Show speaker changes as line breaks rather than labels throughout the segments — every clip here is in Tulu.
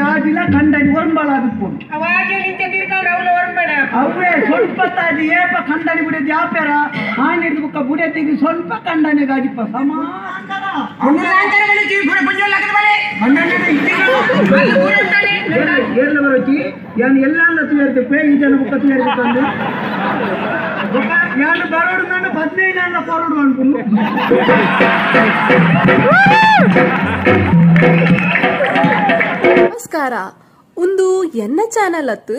ಆದಿಲ ಕಂಡನಿ ಒರಂಬಾಲಾದಿಪ್ಪು ಅವೇ ಸ್ವಲ್ಪ ತಾಜಿ ಏಪ ಕಂಡನಿ ಬುಡದಿ ಆಪೆರ ಆನಿಡ್ದು ಬುಕ್ಕ ಬುಡದಿಗೆ ಸ್ವಲ್ಪ ಕಂಡನಿಗಾಜಿಪ್ಪ ಸಮಾಂತರ ಏರ್ಲ ಬರೋಚಿ ಯಾನ್ ಎಲ್ಲ ತುಯರ್ತಿಪ್ಪೆ ಈ ಜನ ಬುಕ್ಕ ತುಯರ್ತಿಪ್ಪಂದು ಬುಕ್ಕ ಯಾನು ಬರೋಡು ನಾನು 15 ಅನ್ನ ಕೊರೋಡು ಅನ್ಕೊಂಡು.
ನಮಸ್ಕಾರ. ಒಂದು ಎನ್ನ ಚಾನಲ್ ಅತ್ತು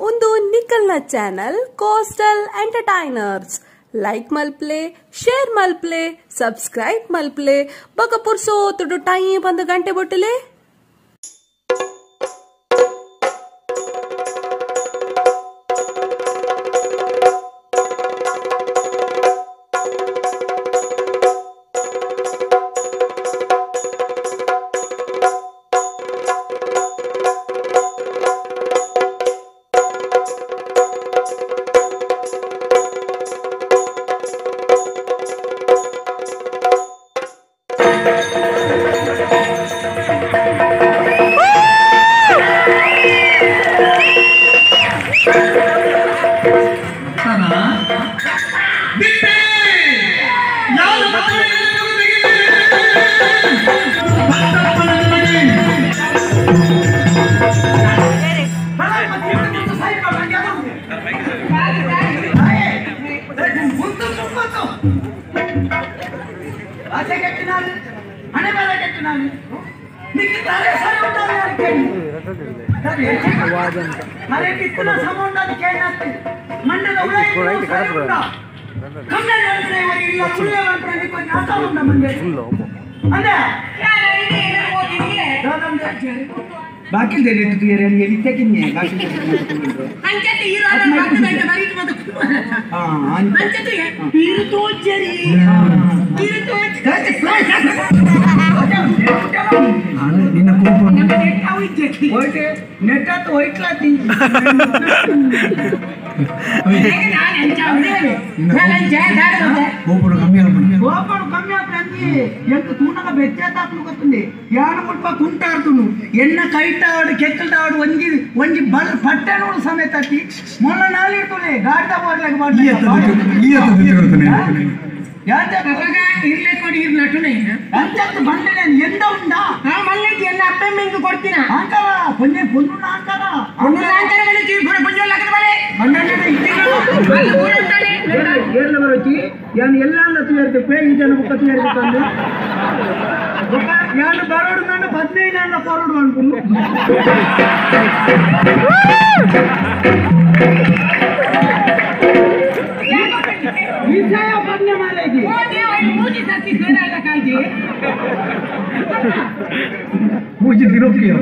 ಒಂದು ನಿಕಲ್ನ ಚಾನಲ್ ಕೋಸ್ಟಲ್ ಎಂಟರ್ಟೈನರ್ಸ್. ಲೈಕ್ ಮಲ್ಪ್ಲೆ, ಶೇರ್ ಮಲ್ಪ್ಲೆ, ಸಬ್ಸ್ಕ್ರೈಬ್ ಮಲ್ಪ್ಲೆ, ಬಕ ಪುರ್ಸೋ ತುಡು ಟೈಮ್ ಬಂದು ಗಂಟೆ ಬೊಟ್ಟಲೆ.
ಬಾಕಿ ನೆಟ್ಟಾತು ಹೋಯ್ಕ್ಲಾತಿ కోపడు కమ్మి ఆపడానికి ఎంత తూనగా బెచ్చేతాకులు కొత్తుంది యాన ముల్ప కుంటాడుతును ఎన్న కైటాడు కెక్కల్టాడు వంజి వంజి బల్ పట్టనోడు సమేతతి మొన్న నాలిడుతునే గాడిద పోర్లకి ಎಂದ ಉಂಡಾ
ಮಲ್ಲಿಗೆ ಎಲ್ಲ ಅಪ್ಪ ಮಿಂಗ್ ಕೊಡ್ತೀನ
ಆಂಕರ ಪೊನ್ನೆ ಪೊನ್ನು ಆಂಕರ
ಪೊನ್ನು ಆಂಕರಗಳು ಚೀ ಪುರ ಪೊಂಜೋಲ್ ಹಾಕದ ಬಲೆ
ಏರ್ಲ ಬರೋಚಿ ಯಾನ್ ಎಲ್ಲ ತುಯರ್ತಿಪ್ಪೆ ಈ ಜನ ಬುಕ್ಕ ತುಯರ್ತಿಪ್ಪಂದು ಬುಕ್ಕ ಯಾನು ಬರೋಡು ನಾನು 15 ಅನ್ನ ಕೊರೋಡು ಅನ್ಕೊಂಡು. ವಿಷಯ ಪನ್ಯ ಮಾಲೇಜಿ
ಮೂಜಿ ದಿನೋಕ್ಕಿಯ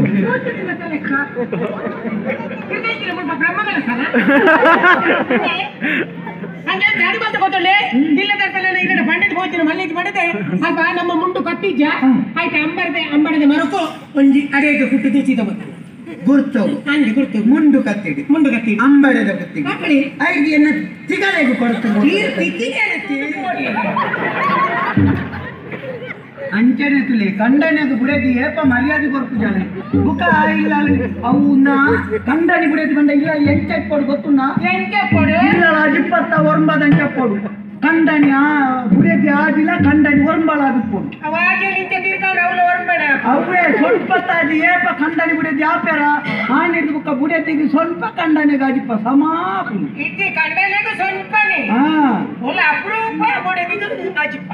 ಸ್ವಲ್ಪ ನಮ್ಮ ಮುಂಡು ಕಟ್ಟಿದ್ಯ ಆಯ್ತು ಅಂಬರದೆ ಅಂಬರದೆ ಮರಕು ಒಂಜಿ ಅಡೇಗೆ ಕುಟ್ಟು ತೂಚಿದ ಬಂದ
ಗುರ್ತು
ಅಂಜಿ ಗುರ್ತು
ಮುಂಡು ಕತ್ತಿಡಿ
ಮುಂಡು ಕತ್ತಿ
ಅಂಬಡೆದ ಕುತ್ತಿಗೆ
ಮಕ್ಕಳಿ
ಐದು ತಿಗಲೆಗೂ ಕೊಡ್ತು ಅಂಚನೆ ತುಲೆ ಕಂಡನೆಗೆ ಬುಡದಿ ಏಪ ಮರ್ಯಾದೆ ಕೊರ್ಪು ಜಾನೆ ಬುಕ್ಕ ಇಲ್ಲ ಅವು ಕಂಡನಿ ಬುಡದಿ ಬಂದ ಇಲ್ಲ ಎಂಚಪ್ಪೋಡು ಗೊತ್ತುನ್ನ
ಎಂಚಪ್ಪೋಡು
ಇಲ್ಲ ಅಜಿಪ್ಪತ್ತ ಒರಂಬದ ಅಂಚಪ್ಪೋಡು ಕಂಡನಿ ಆ ಬುಡದಿ ಆದಿಲ್ಲ ಕಂಡನಿ ಒರಂಬಾಲಾದಿಪ್ಪೋಡು ಅವೇ ಸ್ವಲ್ಪ ತಾಜಿ ಏಪ ಕಂಡನಿ ಬುಡದಿ ಆಪೆರ ಆನಿಡ್ದು ಬುಕ್ಕ ಬುಡದಿಗೆ ಸ್ವಲ್ಪ ಕಂಡನಿಗೆ ಅಜಿಪ್ಪ ಸಮಾಪು
ಇದ್ದಿ ಕಂಡನಿಗೂ ಸ್ವಲ್ಪನೇ
ಹಾ
ಅಪರೂಪ ಬುಡದಿಗೆ ಅಜಿಪ್ಪ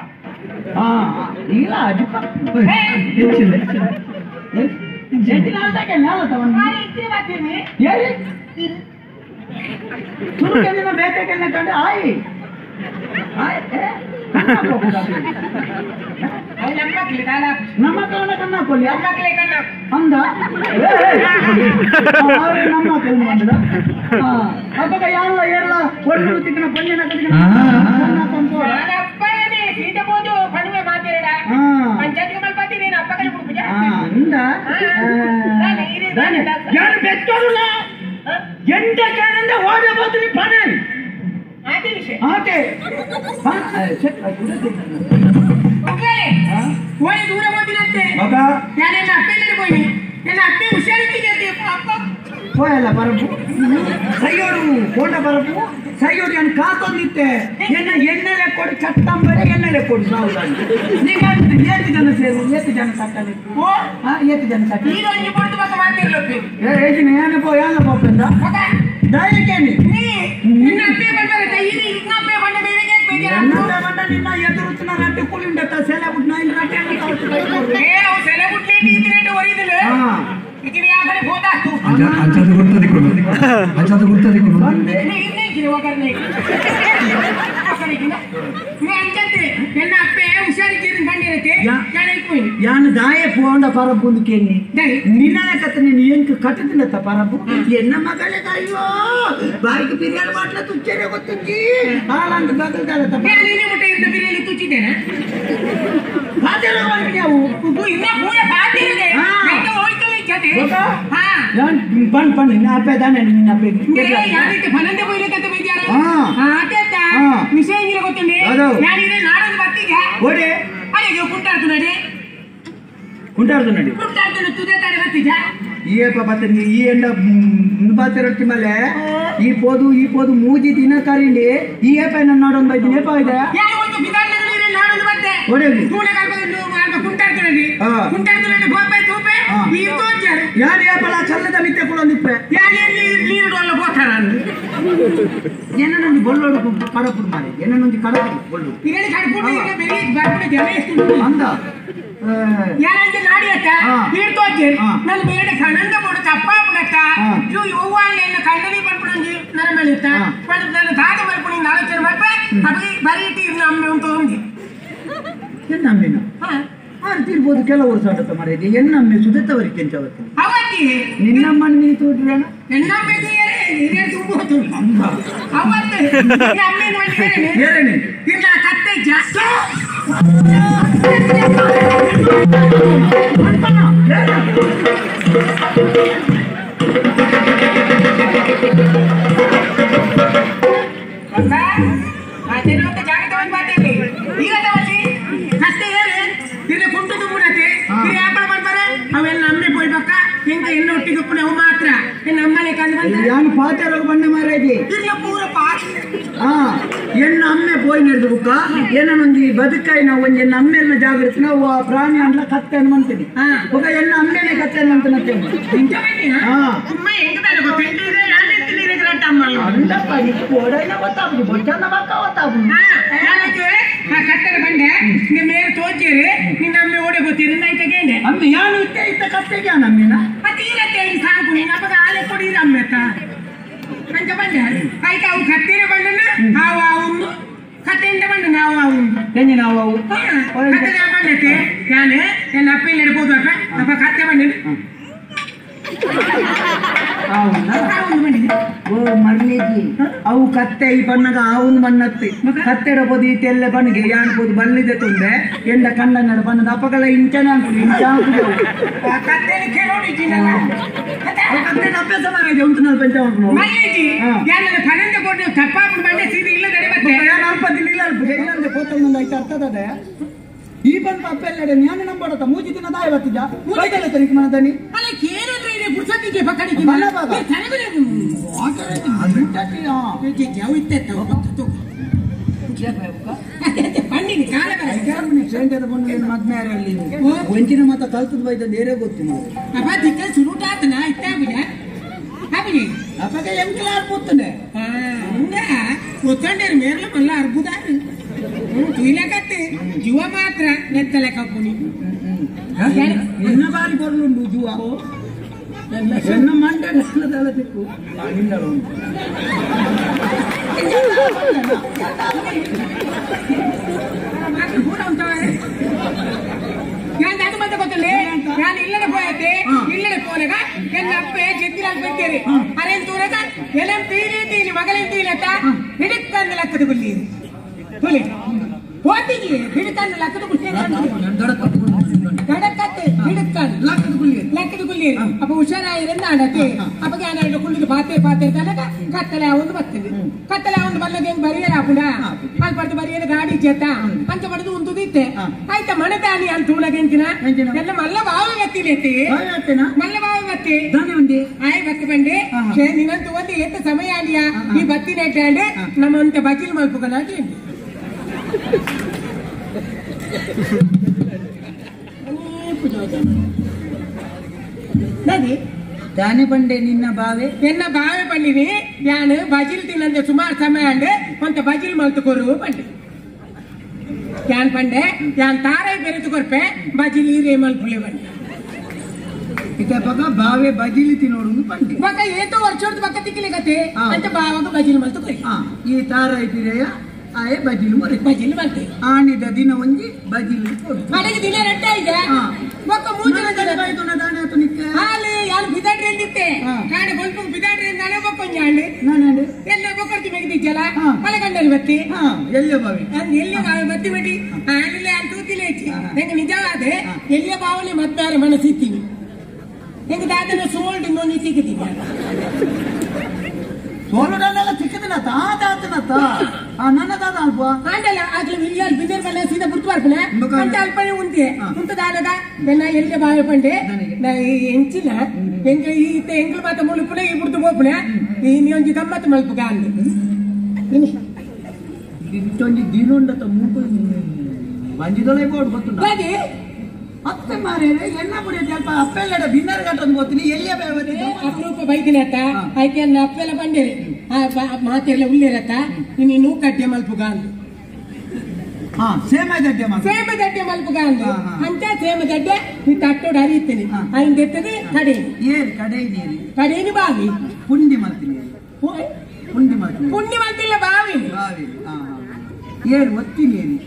ಇಲ್ಲ ಅಜಿಪ್ಪ ಬೇಕಂಡ ಆಯ್ ನಮ್ಮ ಕಣ್ಣ ಕೊಲ್ಲಿ ಅಂದ ನಮ್ಮ ಬಂದ ಅಪ್ಪಗ ಯಾರಲ್ಲ ಏರಲ್ಲ ಒಳ್ಳೆ ತಿಕ್ಕನ ಪಂಜನ ಎಂಟ ಕೇಳಿಂದ ಓದೇ ಬರ್ತೀನಿ ಪಣೆ ಆತೆ
ಓಡಿ ದೂರ ಹೋದಿನಂತೆ ನಾನೆಲ್ಲ ಅಪ್ಪೆಲ್ಲರೂ ಹೋಯ್ನಿ ನನ್ನ ಅಪ್ಪೆ ಹುಷಾರ್
ಪೋಯಲ್ಲ ಪರಪು ಸೈಯೋಡು ಕೋಂಡ ಪರಪು ಸೈಯೋಡು ಏನು ಕಾತೊಂದಿತ್ತೆ ಎನ್ನ ಎಣ್ಣೆಲೆ ಕೊಡು ಚಟ್ಟಂಬರೆ ಎಣ್ಣೆಲೆ ಕೊಡು ಸಾವು ನೀನು ಏತು ಜನ ಸೇರು ಏತು ಜನ ಸಟ್ಟನೆ
ಓ
ಏತು ಜನ ಸಟ್ಟನೆ
ನೀನು ಒಂಜಿ ಪೊಡ್ದು ಬಕ್ಕ ಮಾತಿರ್ಲಪ್ಪಿ
ಏಜಿನ ಏನ ಪೋ ಏನ ಪೋಪೆಂದ ಡೈರೆಕ್ಟ್
ನೀ ನಿನ್ನ ಅಪ್ಪೆ ಬಂದರೆ ಈ ನಿನ್ನ ಅಪ್ಪೆ ಬಂದ ಬೇರೆ
ಎನ್ನಪ್ಪೆ ಬಂದ ನಿನ್ನ ಎದುರುತ್ತಿನ ರಟ್ಟಿ ಕೂಲಿ ಉಂಡತ್ತ ಸೆಲೆ ಬಿಟ್ಟು ನೈನ್ ರಟ್ಟಿ
ಏ ಅವು ಸೆಲೆ ಬಿಟ್ಲಿ ನೀತಿ ಒರಿದಿಲ್ಲ ಇಕ್ಕಿನ ಆ ಕಡೆ ಹೋದಾತು
ಅಂಚಾದ ಗುರ್ತದಿಕೊಂಡು ಅಂಚಾದ ಗುರ್ತದಿಕೊಂಡು
ನೀ ಇನ್ನೇ ಇಕ್ಕಿನ ಒಗರ್ನೆ ನೀ ಅಂಚಂತೆ ಎನ್ನ ಅಪ್ಪೆ ಹುಷಾರಿದ್ದೀರಿ ಬಂದಿರತ್ತೆ ನಾನು ಇಕ್ಕೋಯಿನಿ
ಯಾನು ದಾಯ ಪೋಂಡ ಪರಪುಂದು ಕೆನ್ನಿ ನಿನ್ನನೆ ಕತ್ತ ನೀನು ಎಂಕ್ ಕಟ್ಟದಿಲ್ಲತ್ತ ಪರಪು ಎನ್ನ ಮಗಳೇ ಅಯ್ಯೋ ಬಾಯಿಗೆ ಬಿರಿಯಾನಿ ಬಾಟ್ಲ ತುಚ್ಚರೆ ಗೊತ್ತುಂಜಿ ಹಾಲಂತ ಬದಲ್ದಾಲತ್ತ
ನಾನು ಇನ್ನೇ ಮುಟ್ಟೆ ಇದ್ದ ಬಿರಿಯಾನಿ ತುಚ್ಚಿದ್ದೇನೆ
ಪಾತೆರ ನಾವು
ಇನ್ನ ಪೂರ ಪಾತಿರದೆ ಹೋಯ್ತಲ್ಲ ಇಚ್ಚತೆ ಹಾ
ಯಾನ್ ಪನ್ ಪನ್ ನಿನ್ನ ಅಪ್ಪೆ ದಾನೆ ನಿನ್ನ ಅಪ್ಪೆ
ಯಾರಿಗೆ ಫಲಂದೆ ಹೋಯ್ಲಕತ್ತ ಬೈದ್ಯಾರ ಹಾ ಅದೇತ ವಿಷಯ ಇಂಗಿಲ ಗೊತ್ತುಂಡಿ ನಾನು ಇದೇ ನಾಡೊಂದು ಬತ್ತಿಗೆ
ಓಡೆ
ಅರೆ ಕುಂಟಾಡ್తున్నాಡಿ
ಕುಂಟಾಡ್తున్నాಡಿ
ಕುಂಟಾಡ್తున్న ತುದೇ ತಾಡೆ ಬತ್ತಿಗೆ
ಈ ಪಾಪ ಈ ಎಂಡ ಬಾತಿರೊಟ್ಟಿ ಮೇಲೆ ಈ ಪೋದು ಈ ಪೋದು ಮೂಜಿ ದಿನ ಕರಿಂಡಿ ಈ ಏಪ ನನ್ನ ನಾಡೊಂದು ಬೈದಿನ ಏಪ ಇದೆ ಯಾರು ಏಪಲ್ಲ ಕಲ್ಲದ ಮಿತ್ತೆ ಕುಳೊಂದಿಪ್ಪೆ ಏನನ್ನೊಂದು ಬೊಳ್ಳೋಡು ಕಡಪುಡು ಮಾರಿ ಏನನ್ನೊಂದು ಕಡಪುಡು ಬೊಳ್ಳು ಅಂದ
ಯಾರಂತೆ ನಾಡಿಯತ್ತ ನೀರು ತೋಚಿ ನನ್ನ ಬೇಡ ಕಣ್ಣಂದ ಬೋಡು ತಪ್ಪ ಬಿಡತ್ತ ಇವು ಕಣ್ಣನಿ ಪಡ್ಪುಡಂಜಿ ನನ್ನ ಮೇಲಿತ್ತ ನನ್ನ ತಾತ ಮಲ್ಪುಣಿ ಆಲೋಚನೆ ಮಲ್ಪ ಅಪ್ಪಿ ಬರೀ ಇಟ್ಟು ಅಮ್ಮೆ ಉಂಟು ఉంది
ಎನ್ನಮ್ಮಿನ ಆರ್ತಿರ್ಬೋದು ಕೆಲವರು ಸಾಟತ್ತ ಮಾರೇಜಿ ಎನ್ನಮ್ಮೆ ಸುದತ್ತವರಿಗೆ ಕೆಂಚವತ್ತಿ
ಅವತ್ತಿ
ನಿನ್ನಮ್ಮನ ನೀ ತೋಟ್ರೇನ
ಎನ್ನಮ್ಮೆ ಹಿರಿಯ ತುಂಬ ಅವತ್ತು ನಿನ್ನ ಅಮ್ಮೆ ನೋಡಿ
ಏರೇನೆ
ಇಲ್ಲ ಕತ್ತೆ ಜಾಸ್ತಿ
ಯಾನು ಪಾತೆರೋಗ ಬಣ್ಣ ಮಾರೇಜಿ ಎನ್ನ ಅಮ್ಮೆ ಪೋಯಿ ನಡೆದು ಬುಕ್ಕ ಏನೊಂದು ಬದುಕಾಯಿ ನಾವು ಒಂಜಿ ಎನ್ನ ಅಮ್ಮೆಲ್ಲ ಜಾಗೃತಿ ನಾವು ಆ ಪ್ರಾಣಿ ಅಂದ್ಲ ಕತ್ತೆ ಅನ್ಮಂತೀನಿ ఒక ಎನ್ನ ಅಮ್ಮೆನೆ ಕತ್ತೆ ಅನ್ಮಂತನತ್ತೆ ಅಂದಪ್ಪ ಓಡೈನ ಗೊತ್ತಾಪುಜಿ ಬೊಚ್ಚನ್ನ ಬಕ್ಕ ಗೊತ್ತಾಪುಜಿ
ಕತ್ತೆರ ಬಂಡೆ ನಿಮ್ಮ ಮೇಲೆ ತೋಚೇರಿ ನಿನ್ನ ಅಮ್ಮೆ ಓಡೆ ಗೊತ್ತೀರಿ ನೈತಗೇನೆ
ಅಮ್ಮೆ ಯಾನು ಇತ್ತ ಇತ್ತ ಕತ್ತೆಗೆ ಅಮ್ಮೇನ
ಮತ್ತೆ ಈರತ್ತೆ ಸಾಕು ನೀನು ಅಪ್ಪಗ ಆಲೆ ಕೊಡಿರ ಅಮ್ಮೆತ್ತ ಅಂಚ ಬಂಡೆ ಆಯ್ತು ಅವು ಕತ್ತೆರ ಬಂಡನ ಆವು ಆವುಂದು ಕತ್ತೆಯಿಂದ ಬಂಡ ನಾವು ಆವುಂದು
ಎಂಜಿ ನಾವು ಅವು
ಕತ್ತೆ ಬಂಡತೆ ನಾನು ನನ್ನ ಅಪ್ಪ ಇಲ್ಲಿ ಇಡ್ಬೋದು ಅಪ್ಪ ಅಪ್ಪ ಕತ್ತೆ ಬಂಡೆ
ಓ ಮರ್ಲೇಜಿ ಅವು ಕತ್ತೆ ಈ ಬಣ್ಣಗ ಆವುನ್ ಬಣ್ಣತ್ತಿ ಕತ್ತೆಡಬೋದು ಈ ತೆಲ್ಲೆ ಬಣ್ಣಿಗೆ ಯಾನ್ಬೋದು ಬಲ್ಲಿದೆ ತುಂದೆ ಎಂಡ ಕಂಡ ನಡ ಬಣ್ಣದ ಅಪ್ಪಗಳ ಇಂಚನ ಅಂಕುಡು ಇಂಚ ಅಂಕುಡು ಕತ್ತೆ ಅಭ್ಯಾಸ ಮಾರಾಯ್ದೆ ಉಂಟು ನಾನು ಪಂಚ ಉಂಟು
ಮಲ್ಲೇಜಿ ಯಾರು ಪನಂದ ಕೊಟ್ಟು ತಪ್ಪಾಪುಡು ಬಂಡೆ ಸೀದೆ ಇಲ್ಲ ತಡೆ ಮತ್ತೆ
ಯಾರು ಅಲ್ಪ ದಿನ ಇಲ್ಲ ಇಲ್ಲ ಅಂದ್ರೆ ಕೋತಂದ ಆಯ್ತು ಅರ್ಥದ ಈ ಬಂದ ಅಪ್ಪೆಲ್ಲ ನಾನು ನಂಬಡತ್ತ ಮೂಜಿ ದಿನ ದಾಯ ಬರ್ತಿದ್ದ ಬೈದಲ್ಲ ತನಿಖೆ ಮಾಡದಾನಿ
ಅಲ್ಲ ಕೇಳಿದ್ರೆ ಇದೆ ಪುರ್ಸತ್ತಿಗೆ ಪಕ್ಕಡಿಗೆ
ಬಲ್ಲ ಬಾಬಾ. ಒಂಚಿನ ಮಾತ ಕಲ್ತದ ಬೈದ ಬೇರೆ ಗೊತ್ತು ನಾವು
ಅಪ್ಪ ದಿಕ್ಕ ಸುರುಟ ಆತನ ಇತ್ತಾಬಿಡ ಅಬಿಡಿ
ಅಪ್ಪಗೆ ಎಂಕಲ ಆರ್ಪುತ್ತನೆ
ಒತ್ತಂಡೇರು ಮೇರ್ಲ ಮಲ್ಲ ಅರ್ಬುದ ತುಯ್ಲಕತ್ತೆ ಜೀವ ಮಾತ್ರ ನೆತ್ತಲೆ ಕಪ್ಪುನಿ
ಎನ್ನ ಬಾರಿ ಬರಲುಂಡು ಜುವ ಎನ್ನ ಮಂಡ ನೆಲ್ಲದಲ್ಲ ತಿಕ್ಕು
ನಾನು ಅದು ಮತ್ತೆ ಗೊತ್ತಿಲ್ಲ ನಾನು ಇಲ್ಲದೆ ಹೋಯತೆ ಇಲ್ಲದೆ ಪೋನಗ ಎನ್ನ ಅಪ್ಪೆ ಜೆತ್ತಿರಾಗ ಬೈತೇರಿ ಅರೇನ್ ತೂರಗ ಎಲಂ ತೀಲಿ ತೀಲಿ ಮಗಲೇನ್ ತೀಲತ್ತ ಹಿಡಿತಂದ ಲಕ್ಕದ ಗುಲ್ಲಿ ತುಲಿ ಹೋತಿಗೆ ಹಿಡಿತಂದ ಲಕ್ಕದ ಗುಲ್ಲಿ ದಡಕತ್ತೆ ಹಿಡಿತಂದ ಲಕ್ಕದ ಗುಲ್ಲಿ ಲಕ್ಕದ ಕುಲ್ಲಿ ಅಪ್ಪ ಹುಷಾರಾಯಿರಂದ ಆಡತಿ ಅಪ್ಪ ಜ್ಞಾನ ಕುಳ್ಳಿದ ಪಾತೆ ಪಾತೆ ತನಕ ಕತ್ತಲೆ ಒಂದು ಬರ್ತದೆ ಕತ್ತಲೆ ಒಂದು ಬಲ್ಲದ ಹೆಂಗ್ ಬರಿಯಲ್ಲ ಹಾಕುಂಡ ಅಲ್ಲಿ ಪಡೆದು ಬರಿಯಲ್ಲ ಗಾಡಿ ಚೇತ ಅಂಚ ಪಡೆದು ಉಂತುದಿತ್ತೆ ಆಯ್ತಾ ಮಣದಾನಿ ಅಂತ ತೂಳಗ ಎಂಚಿನ ಎಲ್ಲ ಮಲ್ಲ ಬಾವಿ ಬತ್ತಿಲೆತ್ತಿ ಮಲ್ಲ ಬಾವಿ ಬತ್ತಿ ಆಯ್ ಬತ್ತಿ ಬಂಡಿ ನಿನ್ನಂತ ಒಂದು ಎಂತ ಸಮಯ ಅಲ್ಲಿಯ ಈ ಬತ್ತಿ ನೆಟ್ಟಾಂಡೆ ನಮ್ಮಂತ ಬಜಿಲ್ ಮಲ್ಪುಕನಾಗಿ
ದಾನಿ ಬಂಡೆ ನಿನ್ನ ಬಾವೆ
ಎನ್ನ ಬಾವೆ ಬಂಡಿನಿ ಯಾನು ಬಜಿಲ್ ತಿನ್ನಂದೆ ಸುಮಾರು ಸಮಯ ಅಂಡೆ ಒಂತ ಬಜಿಲ್ ಮಲ್ತುಕೊರು ಬಂಡೆ ಯಾನ್ ಬಂಡೆ ಯಾನ್ ತಾರೈ ಬೆರೆತು ಕೊರ್ಪೆ ಬಜಿಲ್ ಈರೇ ಮಲ್ಪುಲೆ ಬಂಡೆ
ಇತ ಪಕ್ಕ ಬಾವೆ ಬಜಿಲಿ ತಿನ್ನೋಡು ಬಂಡೆ
ಬಕ್ಕ ಏತೋ ವರ್ಷದ ಬಕ್ಕ ತಿಕ್ಕಿಲೆ ಕತೆ ಅಂತ ಬಾವಾಗ ಬಜಿಲ್ ಮಲ್ತುಕೊರಿ
ಈ ತಾರೈ ಪಿರೆಯ ಆಯೆ ಬಜಿಲ್ ಮೊರೆ
ಬಜಿಲ್ ಮಲ್ತೆ
ಆನಿದ ದಿನ ಒಂಜಿ ಬಜಿಲ್ ಕೊಡು
ಮನೆಗೆ ದಿನ ರಟ್ಟ ಇದೆ ಬಕ್ಕ ಮೂಜಿನ ದಿನ
ಬಾಯ್ತುನ ದಾನೆ ಆತು ನಿಕ್ಕೆ
ಹಾಲು ಯಾನ್ ಬಿದಾಡ್ರಿ ಅಂದಿತ್ತೆ ಕಾಡೆ ಬೊಲ್ಪು ಬಿದಾಡ್ರಿ ಅಂದಾನೆ ಬಕ್ಕೊಂಜಾಂಡು
ನಾನಂಡು
ಎಲ್ಲ ಬೊಕ್ಕರ್ತಿ ಮೆಗದಿಜ್ಜಲ ಮಲಗಂಡಲ್ಲಿ ಬತ್ತಿ
ಎಲ್ಲಿಯ ಬಾವಿ
ಅಂದ್ ಎಲ್ಲಿಯ ಬಾವಿ ಬತ್ತಿ ಬಟ್ಟಿ ಆನಿಲೆ ಅಂತ ತೂತಿಲೆ ಹೆಚ್ಚಿ ನಂಗೆ ನಿಜವಾದ ಎಲ್ಲಿಯ ಬಾವಲಿ ಮತ್ತಾರ ಮನಸ್ಸಿತ್ತೀನಿ ಹೆಂಗ ದಾದನ ಸೋಲ್ಡ್ ಇನ್ನೊಂದು ಸಿಕ್ಕಿದ್ದೀನಿ
ಸೋಲುಡನ್ನೆಲ್ಲ ಚಿಕ್ಕದಿನ ತಾತಾತನತ್ತ ನನ್ನ ತಾತ ಅಲ್ಪ
ಆಂಡಲ ಆಗ್ಲಿ ವಿಲ್ಯಾಲ್ ಬಿಂದರ್ ಬಲ್ಲ ಸೀದಾ ಬುರ್ತು ಬರ್ಪನೆ ಅಂತ ಅಲ್ಪನೆ ಉಂಟೆ ಉಂಟು ದಾಲದ ಬೆನ್ನ ಎಲ್ಲಿಯ ಬಾವಿ ಪಂಡೆ ನಾ ಎಂಚಿನ ಎಂಗ ಈ ಎಂಗ್ಲ ಮಾತ ಮುಳುಪುನೆ ಈ ಬುರ್ತು ಬೋಪುನೆ ಈ ನೀ ಗಮ್ಮತ್ ಮಲ್ಪುಗ ಅಂದು
ಇಂಟೊಂಜಿ ದಿನೊಂಡತ ಮೂಕು ಬಂಜಿದೊಳೆ ಬೋರ್ಡ್ ಗೊತ್ತುಂಡ
ಅದೇ
ಅತ್ತೆ ಮಾರೇರೆ ಎನ್ನ ಪುಡಿ ಅಲ್ಪ ಅಪ್ಪೆಲ್ಲಡ ಬಿನ್ನರ್ ಗಟ್ಟೊಂದು ಗೊತ್ತಿನಿ ಎಲ್ಲಿಯ ಬೇವದೆ
ಅಪರೂಪ ಬೈದಿನತ್ತ ಆಯ್ಕೆ ಅನ್ನ ಅಪ್ಪೆಲ್ಲ ಬಂಡೇರಿ ಮಾತೆಲ್ಲ ಉಳ್ಳೇರತ್ತ ನೀನು ಕಡ್ಡೆ ಮಲ್ಪುಗ ಅಂದು
ಸೇಮ ದಡ್ಡೆ
ಸೇಮ ದಡ್ಡೆ ಮಲ್ಪುಗ ಅಂದು ಅಂತ ಸೇಮ ದಡ್ಡೆ ನೀ ತಟ್ಟೋಡು ಹರಿಯುತ್ತೀನಿ ಅయింದ ಎತ್ತದೆ ಕಡೆ
ಏರು ಕಡೆ ನೀರು
ಕಡೇನು ಬಾವಿ
ಪುಂಡಿ ಮಲ್ತೀನಿ ಪುಂಡಿ ಮಲ್ತೀನಿ
ಪುಂಡಿ ಮಲ್ತಿಲ್ಲ ಬಾವಿ
ಬಾವಿ ಏರು ಒತ್ತೀನಿ ಏರಿ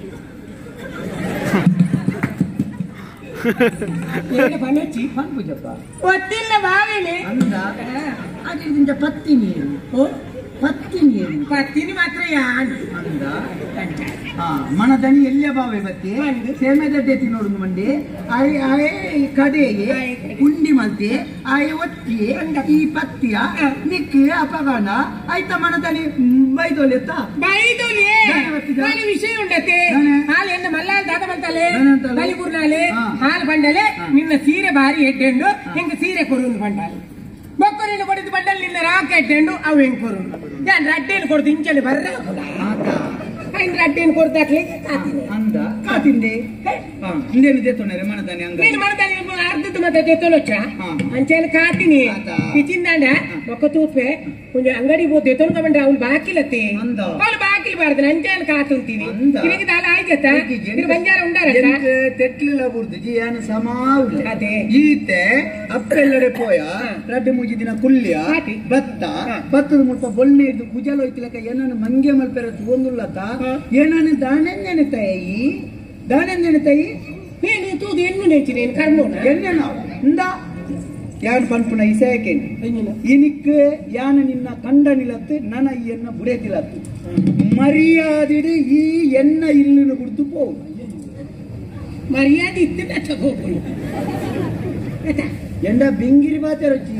ಒತ್ತಿಲ್ಲ ಬಾವಿಲಿ
ಅಂದ ಅದರಿಂದ ಪತ್ತಿ ನೀರು ಪತ್ತಿ ನೀರು
ಪತ್ತಿನಿ ಮಾತ್ರ ಯಾನು
ಅಂದ ಮಣದಣಿ ಎಲ್ಲಿಯ ಬಾವೆ ಬತ್ತಿ ಸೇಮೆದಡ್ಡೆ ತಿನ್ನೋಡು ಮಂಡಿ ಆಯ್ ಆಯ್ ಕಡೆಗೆ ಉಂಡಿ ಮಲ್ತಿ ಆಯ್ ಒತ್ತಿ ಈ ಪತ್ತಿಯ ನಿಕ್ಕಿ ಅಪಗಾಣ ಆಯ್ತ ಮಣದಣಿ ಬೈದೊಲೆತ್ತ
ಬೈದೊಲೆ ವಿಷಯ ಉಂಡತೆ ಹಾಲು ಎನ್ನ ಮಲ್ಲಾಲ್ ದಾದ ಮಲ್ತಾಲೆ ಬಲಿಗುರ್ನಾಲೆ ಹಾಲು ಬಂಡಲೆ ನಿನ್ನ ಸೀರೆ ಬಾರಿ ಎಡ್ಡೆಂಡು ಹೆಂಗ ಸೀರೆ ಕೊರುಂದು ಬಂಡಾಲೆ ಬೊಕ್ಕರಿನ ಕೊಡಿದು ಬಂಡಲ್ ನಿನ್ನ ರಾಕ ಎಡ್ಡೆಂಡು ಅವು ಹೆಂಗ್ ಕೊರು ಯಾನ್ ರಡ್ಡೇನು ಕೊಡ್ದು ಇಂಚಲ್ಲಿ ಬರ್ರ ರಡ್ಡೇನು ಕೊಡ್ದಾಕ್ಲಿ
ಅಂದ ಕಾತಿಂದೆ ಇಂದೇನು ದೇತೊಂಡರೆ ಮನದಾನೆ ಅಂಗ
ನೀನು ಮನದಾನೆ ಅರ್ಧದ ಮತ್ತೆ ದೇತೊಲೊಚ್ಚ ಅಂಚೆಲ್ಲ ಕಾತಿನಿ ಇಚಿಂದಾಂಡ ಒಕ್ಕ ತೂಪೆ ಕೊಂಚ ಅಂಗಡಿ ಪೋ ದೇತೊನ್ಕ ಬಂದ್ರೆ ಅವ್ನು ಬಾಕಿಲತ್ತೆ ಅವಳು ಬಾಕಿಲ್ ಬಾರ್ದನ ಅಂಚೆಲ್ಲ ಕಾತುಂತೀನಿ ಇವಾಗ ದಾಲ ಆಯ್ತತ್ತ ಇದು ಬಂಜಾರ ಉಂಡಾರತ್ತ
ತೆಟ್ಲಿಲ್ಲ ಬುರ್ದು ಜಿಯಾನ ಸಮಾವುಲೆ ಅದೇ ಈತೆ ಅಪ್ಪೆಲ್ಲಡೆ ಪೋಯ ರಡ್ಡೆ ಮೂಜಿ ದಿನ ಕುಲ್ಯ ಭತ್ತ ಭತ್ತದ ಮುಲ್ಪ ಬೊಳ್ಳೆ ಇದ್ದು ಕುಜಲ ಹೋಯ್ತಿಲಕ ಏನನ್ನು ಮಂಗೆ ಮಲ್ಪೆರ ತೂಂದುಲ್ಲತ ಏನನ್ನು ದಾನೆನ್ನೆನೆ ತಾಯಿ ದಾನೆನ್ನೆನೆ ತಾಯಿ
ನೀನು ತೂದು ಎಣ್ಣು ನೆಚ್ಚಿ ನೀನು ಕರ್ಮೋಣ
ಎಣ್ಣೆನ ಇಂದ ಯಾನ್ ಪನ್ಪುನ ಇಸಯಕೇನೆ ಇನಿಕ್ ಯಾನ ನಿನ್ನ ಕಂಡ ನಿಲತ್ತು ನನ ಈ ಎನ್ನ ಬುಡೇತಿಲತ್ತು ಮರ್ಯಾದಿಡು ಈ ಎನ್ನ ಇಲ್ಲಿನ ಗುಡ್ದು ಪೋವು
ಮರ್ಯಾದೆ ಇತ್ತು ಹೋಗುನು
ಎಂಡ ಬಿಂಗಿರಿ ಬಾತೆರೊಚ್ಚಿ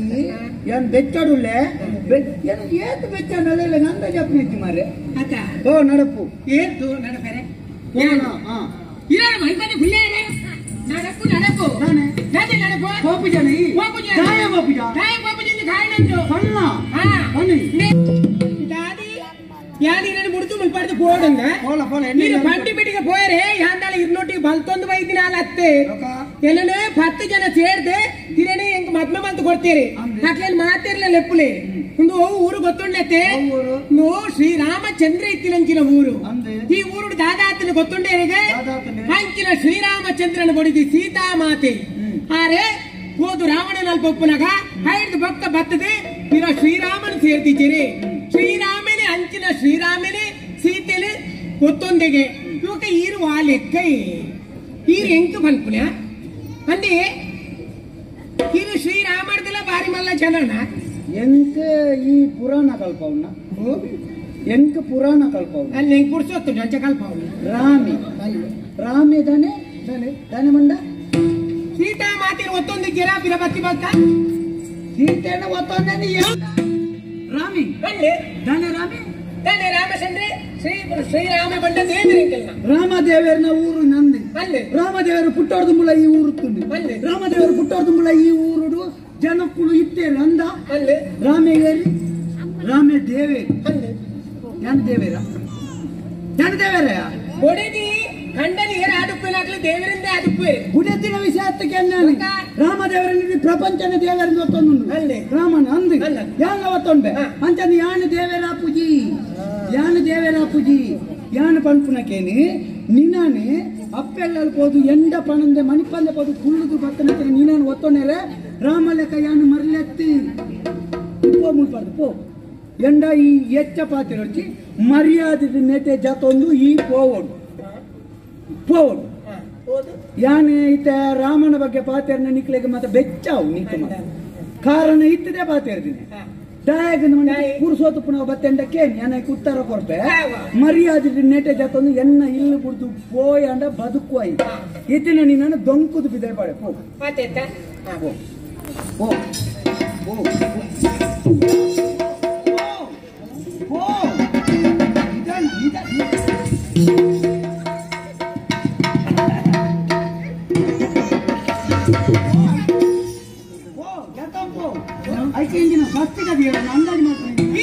ಯಾನ್ ಬೆಚ್ಚಡುಲ್ಲೆ ಏನು ಏತು ಬೆಚ್ಚಡಲ್ಲ ನಂದ ಜಪ್ನಿತ್ತಿ ಮಾರೆ ಓ ನಡಪು
ಏತು ನಡಪರೆ ನಡಪು ನಡಪು ನಡಪು
ಹೋಪುಜನ ಕಾಯ ಹೋಪುಜ
ಕಾಯ ಹೋಪುಜ ಕಾಯನಂತು
ಸಣ್ಣ
ದಾದಿ ಯಾನ್ ಇರನ್ನು ಮುಡ್ದು ಮುಲ್ಪಾಡ್ದು ಪೋಡುಂದ ನೀನು ಬಂಡಿ ಬಿಡಿಗೆ ಪೋಯರೆ ಯಾಂದಾಳ ಇರ್ನೋಟಿಗೆ ಬಲ್ತೊಂದು ಬೈದಿನ ಅತ್ತೆ ಏನನೆ 10 ಜನ ಸೇರ್ದೆ ತಿರೇನೆ ಎಂಕ್ ಮದ್ಮೆ ಮಂತ್ ಕೊಡ್ತೀರಿ ಅಕ್ಲೇನ್ ಮಾತಿರ್ಲ ಲೆಪ್ಪುಲೆ ಒಂದು ಊರು ಗೊತ್ತುಂಡತ್ತೆ ನೋ ಶ್ರೀರಾಮಚಂದ್ರ ಇತ್ತಿನಂಚಿನ ಊರು ಈ ಊರು ದಾದಾತನ ಗೊತ್ತುಂಡೇರಿಗೆ ಅಂಚಿನ ಶ್ರೀರಾಮಚಂದ್ರನ ಬಡಿದಿ ಸೀತಾಮಾತೆ ಆರೆ ಹೋದು ರಾವಣನ ಅಲ್ಪೊಪ್ಪುನಗ ಹೈದು ಭಕ್ತ ಬತ್ತದೆ ಇರ ಶ್ರೀರಾಮನ ಸೇರ್ತಿದ್ದೀರಿ ಶ್ರೀರಾಮನೇ ಅಂಚಿನ ಶ್ರೀರಾಮನೇ ಸೀತೆಲೆ ಗೊತ್ತೊಂದಿಗೆ ಇವಾಗ ಈರು ಆ ಲೆಕ್ಕ ಈರು ಎಂಕು ಪನ್ಪುನ ಅಂದೆ ಈರು ಶ್ರೀರಾಮರ್ದೆಲ್ಲ ಬಾರಿ ಮಲ್ಲ ಜನನ
ಎಂಕ ಈ ಪುರಾಣ ಕಲ್ಪವನ್ನ ಎಂಕ ಪುರಾಣ ಕಲ್ಪವನ್ನ
ಅಲ್ಲಿ ಹೆಂಗ್ ಪುರ್ಸೊತ್ತು ಅಂಚ ಕಲ್ಪವನ್ನ
ರಾಮಿ ರಾಮಿ ತಾನೆ ತಾನೆ ತಾನೆ ಮಂಡ
ಸೀತಾ ಮಾತಿನ ಒತ್ತೊಂದು ಗಿರಾ ಬಿರ ಬತ್ತಿ ಬತ್ತ
ಸೀತೆನ ಒತ್ತೊಂದನಿ ರಾಮಿ
ಬನ್ನಿ
ದಾನೆ ರಾಮಿ
ದಾನೆ ರಾಮಚಂದ್ರೆ ಶ್ರೀ ಶ್ರೀರಾಮ ಬಂಡ ದೇವರಿಂಕಲ್ನ
ರಾಮದೇವರನ ಊರು ನಂದಿ
ಬನ್ನಿ
ರಾಮದೇವರು ಪುಟ್ಟೋರ್ದು ಮುಲ ಈ ಊರು ತುಂಡಿ
ಬನ್ನಿ
ರಾಮದೇವರು ಪುಟ್ಟೋರ್ದು ಮುಲ ಈ ಊರುಡು ಜನಕ್ಕುಳು ಇತ್ತೇರು ಅಂದ
ಬನ್ನಿ
ರಾಮೇಗೇರಿ ರಾಮೇ ದೇವೇ
ಬನ್ನಿ
ಯಾನ್ ದೇವೇರ ಯಾನ್ ದೇವೇರ
ಬೊಡೆದಿ ಕಂಡನಿ ಏರ ಆದುಪ್ಪೇನಾಗ್ಲಿ ದೇವರಿಂದ ಆದುಪ್ಪೆ
ಗುಡೆತ್ತಿನ ವಿಷಯ ಹತ್ತಕ್ಕೆ ರಾಮದೇವರನ್ನ ಪ್ರಪಂಚನ ದೇವರಿಂದ ಒತ್ತೊಂದು ರಾಮನ ಅಂದು ಯಾನ್ ಒತ್ತೊಂಡೆ ಅಂಚನ ಯಾನ್ ದೇವೇರ ಪೂಜಿ ಯಾನ್ ದೇವೇರ ಪೂಜಿ ಯಾನ್ ಪನ್ಪುನಕೇನಿ ನಿನಾನೆ ಅಪ್ಪೆಲ್ಲಲ್ ಪೋದು ಎಂಡ ಪಣಂದೆ ಮಣಿಪಂದೆ ಪೋದು ಕುಳ್ಳುದು ಬತ್ತನ ನೀನಾನು ಒತ್ತೊಂಡೆರೆ ರಾಮಲೆಕ್ಕ ಯಾನ್ ಮರ್ಲೆತ್ತಿ ಪೋ ಮುಲ್ಪಾರ್ದು ಪೋ ಎಂಡ ಈ ಎಚ್ಚ ಪಾತಿರೊಚ್ಚಿ ಮರ್ಯಾದೆ ನೆಟೆ ಜಾತೊಂದು ಈ ಪೋವೋಡು ಪೋವೋಡು ಯಾನೆ ಈತ ರಾಮನ ಬಗ್ಗೆ ಪಾತೇರ್ನ ನಿಕ್ಲೆಗೆ ಮತ್ತೆ ಬೆಚ್ಚಾವು ನಿಕ್ಕು ಮಾತ ಕಾರಣ ಇತ್ತದೆ ಪಾತೇರ್ದಿನಿ ದಾಯಗನ ಮನೆ ಪುರುಸೋತು ಪುನಃ ಬತ್ತೆಂಡಕ್ಕೆ ಯಾನಕ್ಕೆ ಉತ್ತರ ಕೊರ್ಪೆ ಮರ್ಯಾದೆ ನೆಟೆ ಜಾತೊಂದು ಎನ್ನ ಇಲ್ಲು ಬುಡ್ದು ಪೋಯಾಂಡ ಬದುಕುವಾಯಿ ಇತ್ತಿನ ನೀನು ದೊಂಕುದು ಬಿದ್ದರೆ ಪಾಡೆ ಪೋ ಪೋ ಪೋ ಪೋ ಪೋ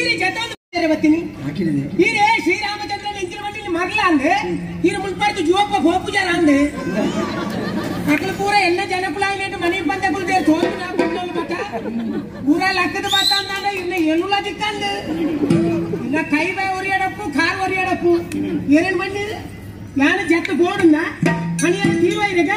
ನಿಧಾನ ನಿಧಾನ
ಶ್ರೀರಾಮಚಂದ್ರ ಎಂಚಿನ ಮಟ್ಟಿಗೆ ಮರಲ ಅಂದೆ ಈರು ಮುಲ್ಪಾಡ್ತು ಜೋಪ ಗೋಪುಜಾರ ಅಂದೆ ಅಕಲು ಪೂರ ಎಲ್ಲ ಜನಕುಲಾಯಿನಟ್ಟು ಮನೆ ಬಂದ ಕುಲ್ದೆ ತೋರು ನಾ ಬಂದೋಲು ಬತ್ತ ಪೂರ ಲಕ್ಕದ ಬತ್ತ ಅಂದಾಂಡ ಇನ್ನ ಎನ್ನುಲ ದಿಕ್ಕಂದು ಇನ್ನ ಕೈ ಬಾಯಿ ಒರಿಯಡಪ್ಪು ಕಾರ್ ಒರಿಯಡಪ್ಪು ಏನೇನು ಬಂದಿದೆ ಯಾನು ಜತ್ತ ಗೋಡುಂದ ಮಣಿಯನ್ನು ತೀರ್ವ ಇರಗ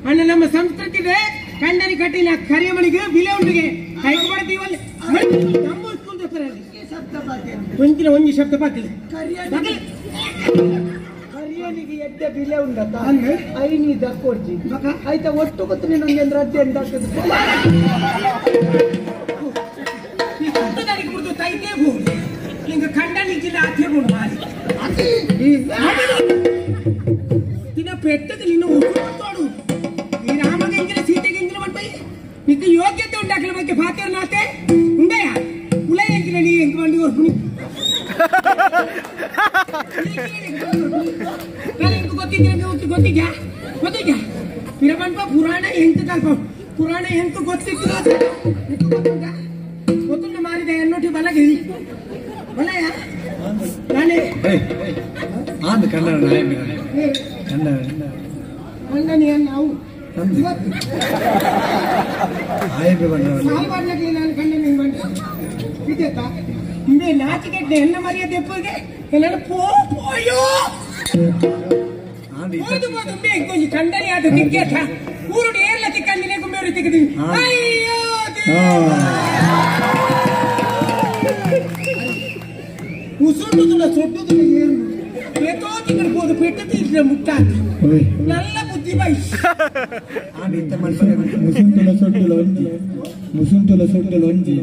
ಅಣ್ಣ ನಮ್ಮ ಸಂಸ್ಕೃತಿ ಇದೆ ಕಂಡನಿ ಕಟ್ಟಿನ ಕರಿಯಮಣಿಗೆ ಬಿಲೆ ಉಂಡಿಗೆ ಕೈಕೊಡ್ತೀವಲ್ಲಿ ಒಂದಿನ ಒಂಜಿ ಶಬ್ದ ಪಾತಿಲ್ಲ
ಕರಿಯನಿಗೆ ಎಡ್ಡೆ ಬಿಲೆ ಉಂಡತ್ತ ಐನಿ ದಕ್ಕೊಡ್ಜಿ ಆಯ್ತಾ ಒಟ್ಟು ಗೊತ್ತು ನೀನು ಅಂದ್ರೆ ಅಡ್ಡೆ ಎಂದಾಗ್ತದೆ
ತೈತೇ ಬೋಡು ನಿಂಗೆ ಕಂಡನಿಗಿಲ್ಲ ಆತೆ ಬೋಡು ಮಾರಿ ತಿನ್ನ ಪೆಟ್ಟದ ನಿನ್ನ ತೋಡು ಈ ರಾಮಗೆಂಜಿನ ಸೀತೆಗೆಂಜಿನ ಬಂಡ್ಬೈ ನಿಕ್ಕ ಯೋಗ್ಯತೆ ಉಂಡಾಕಲ ಬಗ್ಗೆ ಫಾತೇರ್ನಾತೆ ಉಂಡಯ ಉಲೈ ಎಂಜಿನ ನೀ ಎಂಕ್ ಬಂಡಿ ಹೊರ್ಪುನಿ ನಾನು ಎಂಕ್ ಗೊತ್ತಿದ್ದೆ ನೀವು ಗೊತ್ತಿದ್ಯಾ ಗೊತ್ತಿದ್ಯಾ ಪಿರಬಂಡ್ಪ ಪುರಾಣ ಎಂಕ್ ಕಲ್ಪ ಪುರಾಣ ಎಂಕ್ ಗೊತ್ತಿತ್ತು ಗೊತ್ತುಂಟ ಗೊತ್ತುಂಡ ಮಾರಿದೆ ಎನ್ನೋಟಿ ಬಲಗಿರಿ ಬಲಯ ನಾನೇ
ಆಂದ್ ಕನ್ನಡ ಕನ್ನಡ
ಕನ್ನಡ ನಾವು ನಾಚಿಕೆಟ್ಟ ಎನ್ನ ಮರ್ಯಾದೆ ಎಪ್ಪಗೆ ಎಲ್ಲರೂ ಪೋ ಪೋಯೋ ಹೋದು ಹೋದು ಬೇಕು ಕಂಡನಿ ಅದು ತಿಕ್ಕೇತ ಊರುಡು ಏರ್ಲ ತಿಕ್ಕಂದಿನೇ ಗುಂಬೇರು ತಿಕ್ಕದೀವಿ ಅಯ್ಯೋ ಉಸುಂಡುದುಲ ಸೊಟ್ಟುದುಲ ಏರು ಏತೋ ತಿಂಗಳು ಹೋದು ಪೆಟ್ಟು ತೀರ್ಸಿದ ಮುಟ್ಟಾತ நல்ல புத்தி பை
ಮುಸುಂಟುಲ ಸೊಟ್ಟುಲ ಒಂಜಿ ಮುಸುಂಟುಲ ಸೊಟ್ಟುಲ ಒಂಜಿ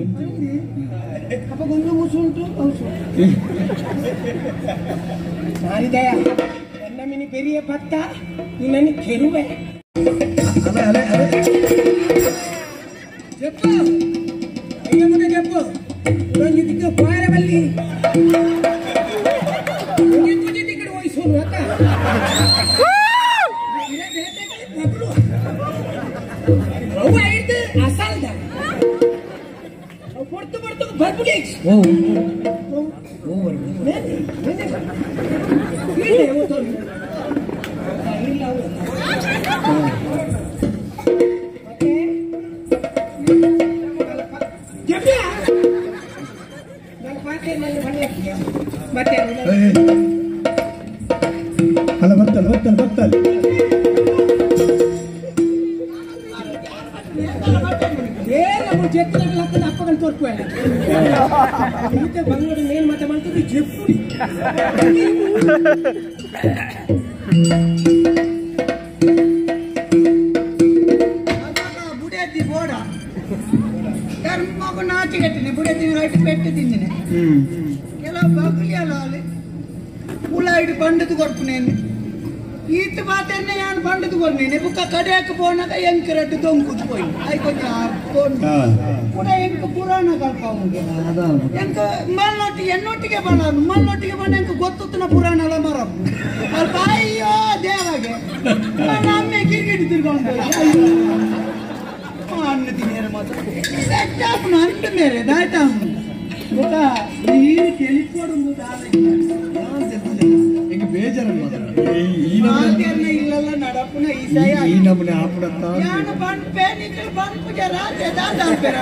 ಅಪ್ಪ ಗೊಂದು ಮುಸುಂಟು ಸಾರಿದಯ ಎನ್ನ ಮಿನಿ ಪೆರಿಯ ಪತ್ತ ನಿನ್ನನ್ನು ಕೆರುವೆ చెప్పు అయ్యమ్మ చెప్పు ಒಂಜಿ ದಿಕ್ಕ ಪಾರವಲ್ಲಿ ಒಂಜಿ ತುಜಿ ದಿಕ್ಕಡು ವಹಿಸೋನು ಅತ್ತ
ಅಲ್ಲ ಬರ್ತಲ್ಲ ಬರ್ತಲ್ಲ ಬರ್ತಲ್ಲ
ಜೆತ್ತಿನ ಲಕ್ಕನ ಅಪ್ಪಗನ್ ತೋರ್ಪುವೆ ಈತ ಬಂಗ್ಲೋಡು ಮೇಲ್ ಮಾತ ಮಾಡ್ತಿದ್ದು ಜೆಪ್ಪುಡಿ
ಬುಡೇತಿ ಬೋಡ ಧರ್ಮಗೂ ನಾಚಿಗೆಟ್ಟಿನಿ ಬುಡೇತಿ ರೈಟ್ ಪೆಟ್ಟು ತಿಂದಿನಿ ಕೆಲವು ಬಗ್ಲಿ ಅಲ್ಲ ಅಲ್ಲಿ ಉಳ ಇಡು ಬಂಡದು ಕೊಡ್ಪುನೇನು ಈತ ಬಾತೆನ್ನೆ ಯಾನ್ ಬಂಡದು ಕೊರ್ನೇನೆ ಬುಕ್ಕ ಕಡೆಯಕ್ಕೆ ಪೋನಾಗ ಎಂಕ್ ರಡ್ಡು ದೊಂಕುದು ಪೋಯಿ I ಕೊಂಚ ಕೂಡ ಎಂಕ್ ಪುರಾಣ ಕಲ್ಪ ಎಂಕ್ ಮಲ್ನೊಟ್ಟಿಗೆ ಎನ್ನೊಟ್ಟಿಗೆ ಬಲ್ಲ ಮಲ್ನೊಟ್ಟಿಗೆ ಬಂದ ಎಂಕ್ ಗೊತ್ತುತ್ತಿನ ಪುರಾಣ ಎಲ್ಲ ಮರಪ್ಪು ಅಲ್ಪ ಅಯ್ಯೋ ದೇವಾಗೆ ನಮ್ಮೆ ಕಿರಿಕಿಟಿ ತಿರ್ಕೊಂಡು ಅನ್ನ ತಿನ್ನೇರ ಮಾತ್ರ ಬೆಟ್ಟಾಪುನ ಅಂಟು ಮೇರೆ ದಾಯ್ತಾಪು ಬುಕ್ಕ ಈ ತೆಲಿಪೋಡು
ಎಂಕ್ ಬೇಜಾರಲ್ಲ ಈ ನಮೂನೆ
ಇಲ್ಲಲ್ಲ ನಡಪುನ ಈ ಸಯ
ಈ ನಮೂನೆ ಆಪುಡತ್ತ
ಯಾನು ಪನ್ಪೆ ನಿಕ್ಕಲ್ ಪನ್ಪುಜ ರಾತ್ರಿ ದಾದ ಅನ್ಪೆರ.